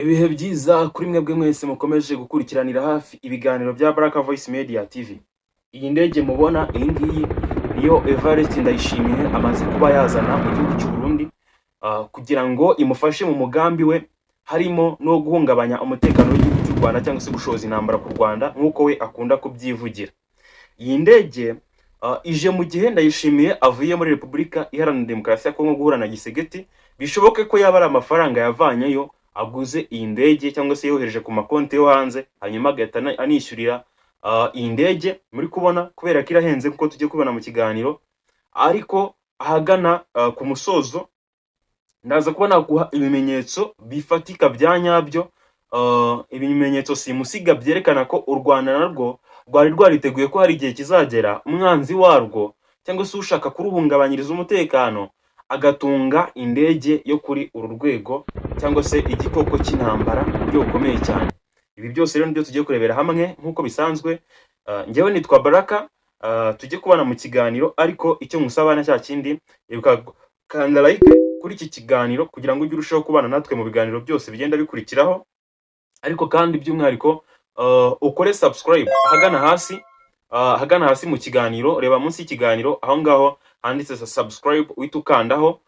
Ibihe byiza kuri mwebwe mwese mukomeje gukurikiranira hafi ibiganiro bya Baraka Voice Media TV. Iyi ndege mubona iyi ngiyi niyo Evariste Ndayishimiye amaze kuba yazana mu gihugu cy'u Burundi kugira ngo imufashe mu mugambi we, harimo no guhungabanya umutekano w'igihugu cy'u Rwanda cyangwa se gushoza intambara ku Rwanda nk'uko we akunda kubyivugira. Iyi ndege ije mu gihe Ndayishimiye avuye muri Repubulika Iharanira Demokarasi ya Kongo guhura na Tshisekedi. Bishoboke ko yaba ari amafaranga yavanyeyo aguze iyi ndege cyangwa se yohereje ku makonti yo hanze, hanyuma agahita anishyurira iyi ndege muri kubona, kubera ko irahenze kuko tugiye kubibona mu kiganiro. Ariko ahagana ku musozo ndaza kuba naguha ibimenyetso bifatika bya nyabyo, ibimenyetso simusiga byerekana ko u Rwanda narwo rwari rwariteguye ko hari igihe kizagera umwanzi warwo cyangwa se ushaka kuruhungabanyiriza umutekano agatunga indege yo kuri uru rwego cyangwa se igikoko cy'intambara mu buryo bukomeye cyane. Ibi byose rero nibyo tugiye kurebera hamwe nk'uko bisanzwe. Njyewe nitwa Baraka, tujye kubana mu kiganiro, ariko icyo nkusaba na cya kindi: ibuka kanda like kuri iki kiganiro kugira ngo ujye urushaho kubana natwe mu biganiro byose bigenda bikurikiraho, ariko kandi by'umwihariko ukore subscribe ahagana hasi mu kiganiro. Reba munsi y'ikiganiro aho ngaho handitse subscribe, uhita ukandaho,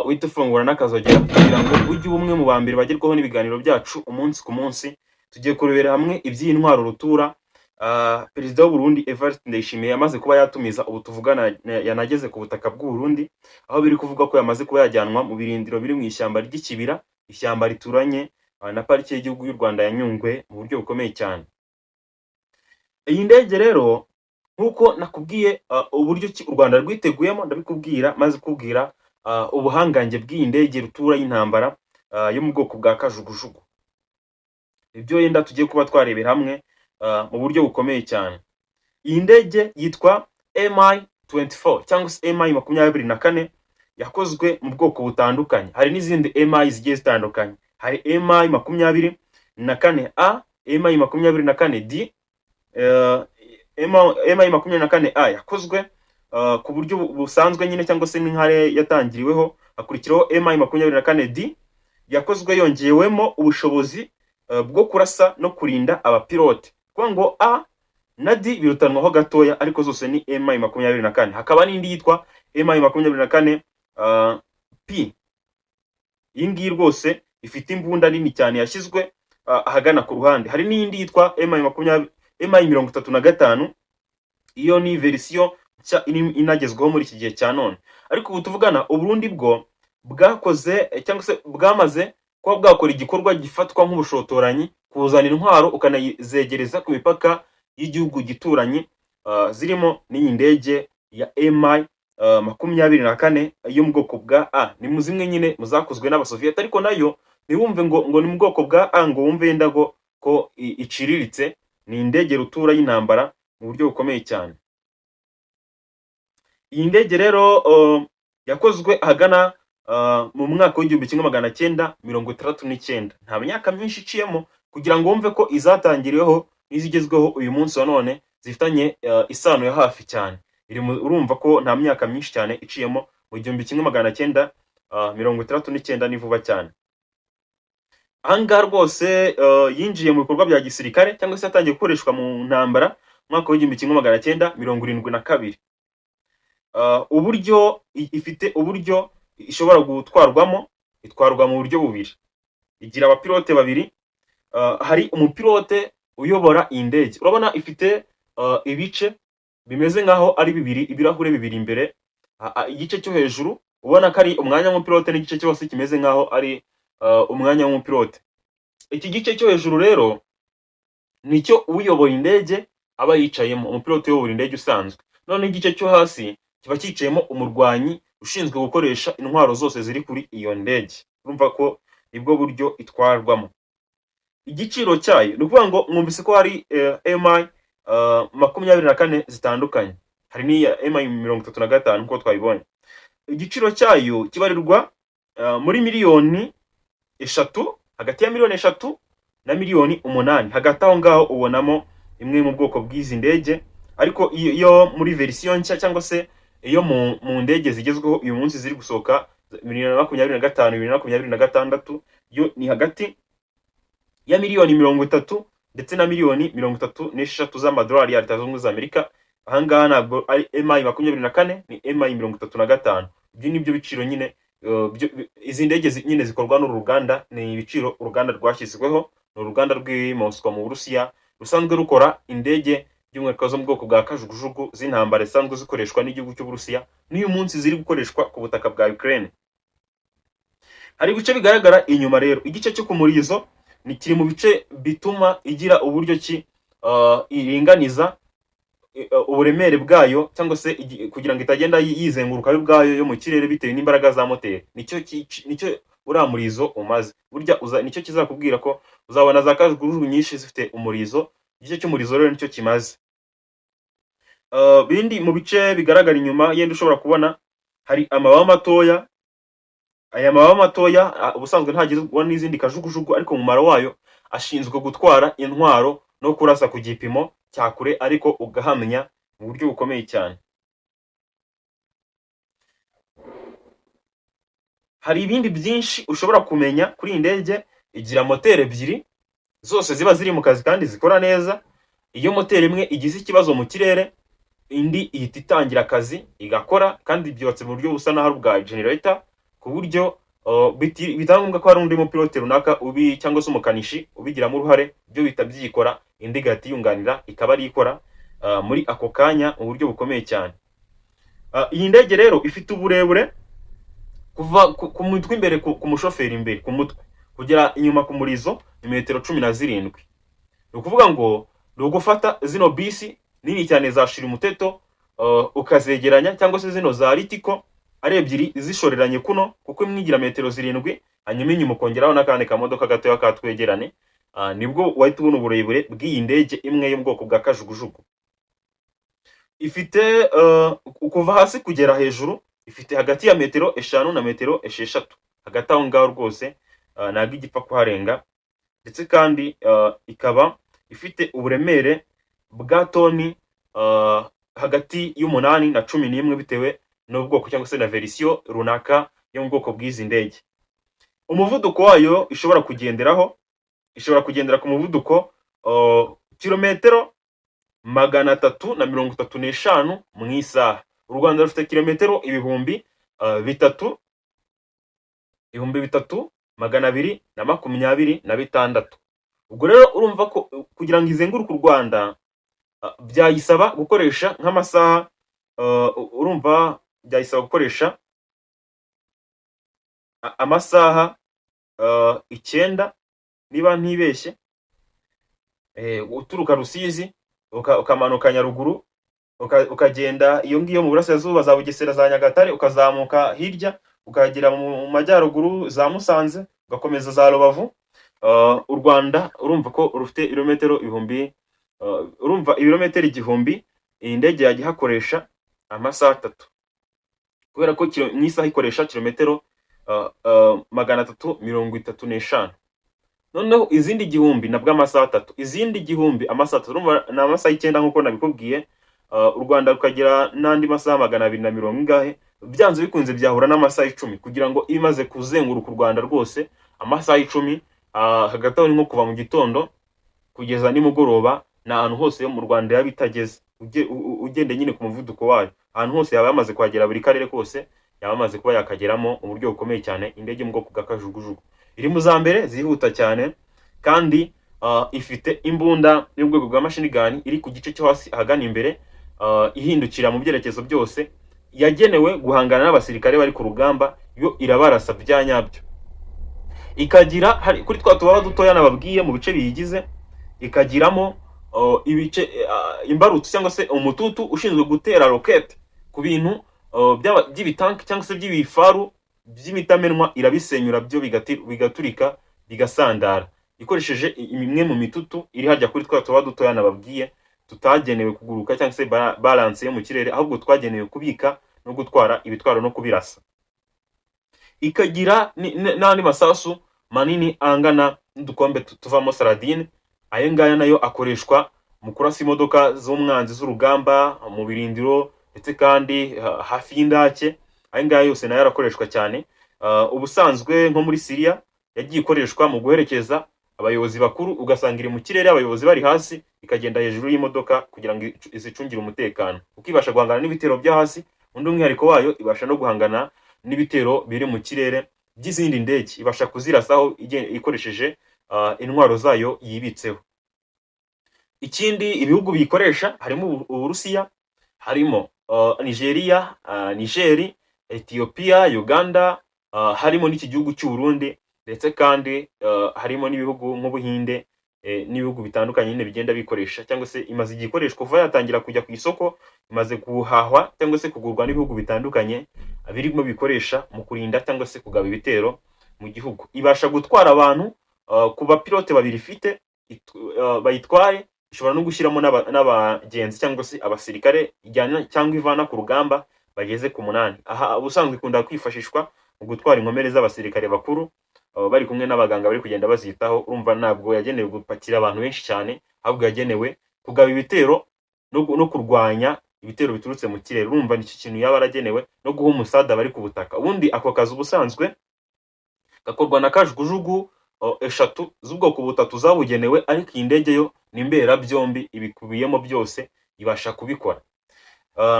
uhita ufungura n'akazogera kugira ngo ujye uba umwe mu ba mbere bagerwaho n'ibiganiro byacu umunsi ku munsi. Tugiye kurebera hamwe iby'iyi ntwaro rutura Perezida w'u Burundi Evariste Ndayishimiye yamaze kuba yatumiza. Ubu tuvugana yanageze ku butaka bw'u Burundi, aho biri kuvuga ko yamaze kuba yajyanwa mu birindiro biri mu ishyamba ry'Ikibira, ishyamba rituranye na Pariki y'Igihugu y'u Rwanda ya Nyungwe mu buryo bukomeye cyane. Iyi ndege rero, nk'uko nakubwiye uburyo ki u Rwanda rwiteguyemo, ndabikubwira maze kukubwira ubuhangange bw'iyi ndege rutura y'intambara yo mu bwoko bwa kajugujugu. Ibyo yenda tugiye kuba twarebera hamwe mu buryo bukomeye cyane. Iyi ndege yitwa Mi 24 cyangwa se Mi 24, yakozwe mu bwoko butandukanye. Hari n'izindi Mi zigiye zitandukanye: hari Mi 24 A, Mi 24 D. Mi 24 A yakozwe ku buryo busanzwe nyine cyangwa se n'inkare yatangiriweho, hakurikiraho Mi 24 D yakozwe yongewemo ubushobozi bwo kurasa no kurinda abapilote. Kuvuga ngo A na D birutanwaho gatoya, ariko zose ni Mi 24. Hakaba n'indi yitwa Mi 24 P. Iyi ngiyi rwose ifite imbunda nini cyane yashyizwe ahagana ku ruhande. Hari n'iyindi yitwa Mi 20, Mi 35. Iyo ni verisiyo nshya inagezweho muri iki gihe cya none. Ariko ubu tuvugana, Uburundi bwo bwakoze cyangwa se bwamaze kuba bwakora igikorwa gifatwa nk'ubushotoranyi, kuzana intwaro ukanazegereza ku mipaka y'igihugu gituranyi, zirimo n'iyi ndege ya Mi 24 yo mu bwoko bwa A. Ni mu zimwe nyine mu zakozwe n'Abasoviyeti, ariko nayo ntiwumve ngo ni mu bwoko bwa A ngo wumve yenda ngo ko iciriritse. Ni indege rutura y'intambara mu buryo bukomeye cyane. Iyi ndege rero yakozwe ahagana mu mwaka w'1969. Nta myaka myinshi iciyemo kugira ngo wumve ko izatangiriweho n'izigezweho uyu munsi wa none zifitanye isano ya hafi cyane. Urumva ko nta myaka myinshi cyane iciyemo. Mu 1969 ni vuba cyane. Ahangaha rwose yinjiye mu bikorwa bya gisirikare cyangwa se yatangiye gukoreshwa mu ntambara mu mwaka w'1972. Uburyo ifite, uburyo ishobora gutwarwamo, itwarwa mu buryo bubiri. Igira abapilote babiri. Hari umupilote uyobora iyi ndege. Urabona ifite ibice bimeze nk'aho ari bibiri, ibirahure bibiri imbere. Igice cyo hejuru ubona ko ari umwanya w'umupilote n'igice cyose kimeze nk'aho ari umwanya w'umupilote. Iki gice cyo hejuru rero nicyo uyobora indege aba yicayemo, umupilote uyobora indege usanzwe. None igice cyo hasi kiba cyicayemo umurwanyi ushinzwe gukoresha intwaro zose ziri kuri iyo ndege. Urumva ko nibwo buryo itwarwamo. Igiciro cyayo, ni ukuvuga ngo mwumvise ko hari Mi 24 zitandukanye, hari n'iya Mi 35 nk'uko twabibonye. Igiciro cyayo kibarirwa muri miliyoni 3, hagati ya miliyoni 3 na miliyoni 8. Hagati aho ngaho ubonamo imwe mu bwoko bw'izi ndege. Ariko iyo muri verisiyo nshya cyangwa se iyo mu ndege zigezweho uyu munsi ziri gusohoka 2025, 2026, yo ni hagati ya miliyoni 30 ndetse na miliyoni 33 z'amadolari ya Leta Zunze Ubumwe za Amerika. Ahangaha ntabwo ari Mi 24, ni Mi 35. Ibyo ni byo biciro nyine izi ndege nyine zikorwa n'uru ruganda. Ni ibiciro uruganda rwashyizweho, ni uruganda rw'i Moscow mu Burusiya, rusanzwe rukora indege, by'umwihariko zo mu bwoko bwa kajugujugu z'intambara, zisanzwe zikoreshwa n'igihugu cy'Uburusiya, n'uyu munsi ziri gukoreshwa ku butaka bwa Ukraine. Hari ibice bigaragara inyuma rero. Igice cyo ku murizo ni kiri mu bice bituma igira uburyo ki iringaniza uburemere bwayo, cyangwa se kugira ngo itagenda yizenguruka yo ubwayo yo mu kirere bitewe n'imbaraga za moteri. Nicyo uriya murizo umaze. Burya nicyo kizakubwira ko uzabona za kajugujugu nyinshi zifite umurizo. Igice cy'umurizo rero nicyo kimaze. Bindi mu bice bigaragara inyuma yenda ushobora kubona, hari amababa matoya. Aya mababa matoya ubusanzwe ntagizwa n'izindi kajugujugu, ariko umumaro wayo ashinzwe gutwara intwaro no kurasa ku gipimo cya kure, ariko ugahamya mu buryo bukomeye cyane. Hari ibindi byinshi ushobora kumenya kuri iyi ndege. Igira moteri ebyiri zose ziba ziri mu kazi kandi zikora neza. Iyo moteri imwe igize ikibazo mu kirere, indi ihita itangira akazi igakora, kandi byubatse mu buryo busa n'aho ari ubwa generator, ku buryo bitaba ngombwa ko hari undi mupilote runaka ubi cyangwa se umukanishi ubigiramo uruhare. Byo bihita byikora, indi igahita yunganira, ikaba ari ikora muri ako kanya mu buryo bukomeye cyane. Iyi ndege rero ifite uburebure kuva ku mutwe imbere, ku mushoferi imbere ku mutwe, kugera inyuma ku murizo ni metero 17. Ni ukuvuga ngo ni ugufata zino bisi nini cyane za shirimuteto ukazegeranya, cyangwa se zino za Ritco ari ebyiri zishoreranye kuno, kuko imwe igira metero 7, hanyuma inyuma ukongeraho n'akandi kamodoka gatoya katwegerane, nibwo wahita ubona uburebure bw'iyi ndege imwe yo mu bwoko bwa kajugujugu. Ifite kuva hasi kugera hejuru, ifite hagati ya metero 5 na metero 6, hagati aho ngaho rwose, ntabwo igipfa kuharenga. Ndetse kandi ikaba ifite uburemere bwa toni hagati y'umunani na 11, bitewe n'ubwoko cyangwa se na version runaka yo mu bwoko bw'izi ndege. Umuvuduko wayo ishobora kugenderaho, ishobora kugendera ku muvuduko kilometero 335 mu isaha. U Rwanda rufite kilometero ibihumbi bitatu, 3226. Ubwo rero urumva ko kugira ngo izenguruke u Rwanda byayisaba gukoresha nk'amasaha, urumva byayisaba gukoresha amasaha 9 niba ntibeshye, uturuka Rusizi ukamanuka Nyaruguru, ukagenda iyo ngiyo mu burasirazuba za Bugesera, za Nyagatare, ukazamuka hirya ukagera mu majyaruguru za Musanze, ugakomeza za Rubavu. U Rwanda urumva ko rufite ibirometero ibihumbi, urumva ibirometero 1000, iyi ndege yajya ihakoresha amasaha 3, kubera ko mu isaha ikoresha kilometero 335. Noneho izindi 1000 nabwo amasaha 3, izindi 1000 amasaha 3, urumva ni amasaha 9 nk'uko nabikubwiye. U Rwanda rukagira n'andi masaha 200 na mirongo ingahe. Byanze bikunze byahura n'amasaha 10 kugira ngo ibe imaze kuzenguruka u Rwanda rwose, amasaha 10. Hagati aho ni nko kuva mu gitondo kugeza nimugoroba, ni ahantu hose mu Rwanda yaba itageze. Ugende nyine ku muvuduko wayo, ahantu hose yaba yamaze kuhagera, buri karere kose yaba yamaze kuba yakageramo mu buryo bukomeye cyane. Indege mu bwoko bwa kajugujugu iri mu za mbere zihuta cyane, kandi ifite imbunda yo mu bwoko bwa machine gun iri ku gice cyo hasi ahagana imbere, ihindukira mu byerekezo byose, yagenewe guhangana n'abasirikare bari ku rugamba. Yo irabarasa bya nyabyo. Ikagira hari kuri twa tubaba dutoya nababwiye mu bice biyigize, ikagiramo ibice, imbarutso cyangwa se umututu ushinzwe gutera rokete ku bintu by'ibitanki cyangwa se by'ibifaru by'imitamenwa, irabisenyura byo bigaturika, bigasandara, ikoresheje imwe mu mitutu iri hajya kuri twa tubaba dutoya nababwiye, tutagenewe kuguruka cyangwa se balance yo mu kirere, ahubwo twagenewe kubika no gutwara ibitwaro no kubirasa. Ikagira n'andi masasu manini angana n'udukombe tuvamo saradine. Ayo ngaya nayo akoreshwa mu kurasa imodoka z'umwanzi z'urugamba mu birindiro, ndetse kandi hafi y'indake. Ayo ngaya yose nayo arakoreshwa cyane. Ubusanzwe nko muri Syria yagiye ikoreshwa mu guherekeza Abayobozi bakuru ugasanga iri mu kirere, abayobozi bari hasi, ikagenda hejuru y'imodoka kugira ngo izicungire umutekano, kuko ibasha guhangana n'ibitero byo hasi. Undi umwihariko wayo, ibasha no guhangana n'ibitero biri mu kirere by'izindi ndege, ibasha kuzirasaho ikoresheje intwaro zayo yibitseho. Ikindi, ibihugu biyikoresha harimo Uburusiya, harimo Nigeria, Niger, Ethiopia, Uganda, harimo n'iki gihugu cy'u Burundi, ndetse kandi harimo n'ibihugu nk'Ubuhinde, n'ibihugu bitandukanye nyine bigenda bikoresha, cyangwa se imaze igihe ikoreshwa kuva yatangira kujya ku isoko, imaze guhahwa cyangwa se kugurwa n'ibihugu bitandukanye birimo bikoresha mu kurinda cyangwa se kugaba ibitero mu gihugu. Ibasha gutwara abantu ku bapilote babiri ifite bayitwaye, ishobora no gushyiramo n'abagenzi cyangwa se abasirikare ijyana cyangwa ivana ku rugamba bageze ku munani. Aha ubusanzwe ikunda kwifashishwa mu gutwara inkomere z'abasirikare bakuru, bari kumwe n'abaganga bari kugenda bazitaho. Urumva ntabwo yagenewe gupakira abantu benshi cyane, ahubwo yagenewe kugaba ibitero no kurwanya ibitero biturutse mu kirere. Urumva nicyo kintu yaba yaragenewe, no guha umusada bari ku butaka. Ubundi ako kazi ubusanzwe gakorwa na kajugujugu eshatu z'ubwoko butatu zabugenewe, ariko iyi ndege yo ni mberabyombi, ibikubiyemo byose, ibasha kubikora.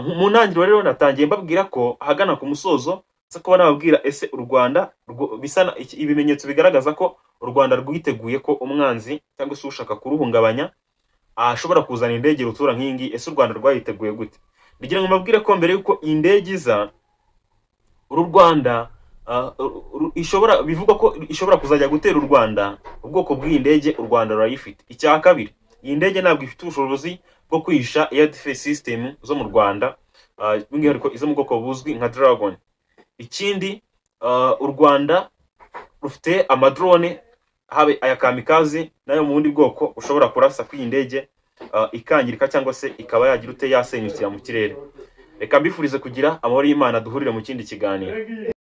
Mu ntangiriro rero natangiye mbabwira ko ahagana ku musozo nza kuba nababwira ese u Rwanda bisa ibimenyetso bigaragaza ko u Rwanda rwiteguye ko umwanzi cyangwa se ushaka kuruhungabanya ashobora kuzana indege rutura nk'iyi ngiyi. Ese u Rwanda rwayiteguye gute? Ndagira ngo mbabwire ko mbere y'uko iyi ndege iza, uru Rwanda ishobora, bivugwa ko ishobora kuzajya gutera u Rwanda, ubwoko bw'iyi ndege u Rwanda rurayifite. Icya kabiri, iyi ndege ntabwo ifite ubushobozi bwo kwihisha air defense system zo mu Rwanda, by'umwihariko izo mu bwoko buzwi nka Dragon. Ikindi, u Rwanda rufite amadrone, habe aya kamikaze n'ayo mu bundi bwoko, ushobora kurasa kuri iyi ndege ikangirika cyangwa se ikaba yagira ute, yasenyukira mu kirere. Reka mbifurize kugira amahoro y'Imana, duhurire mu kindi kiganiro.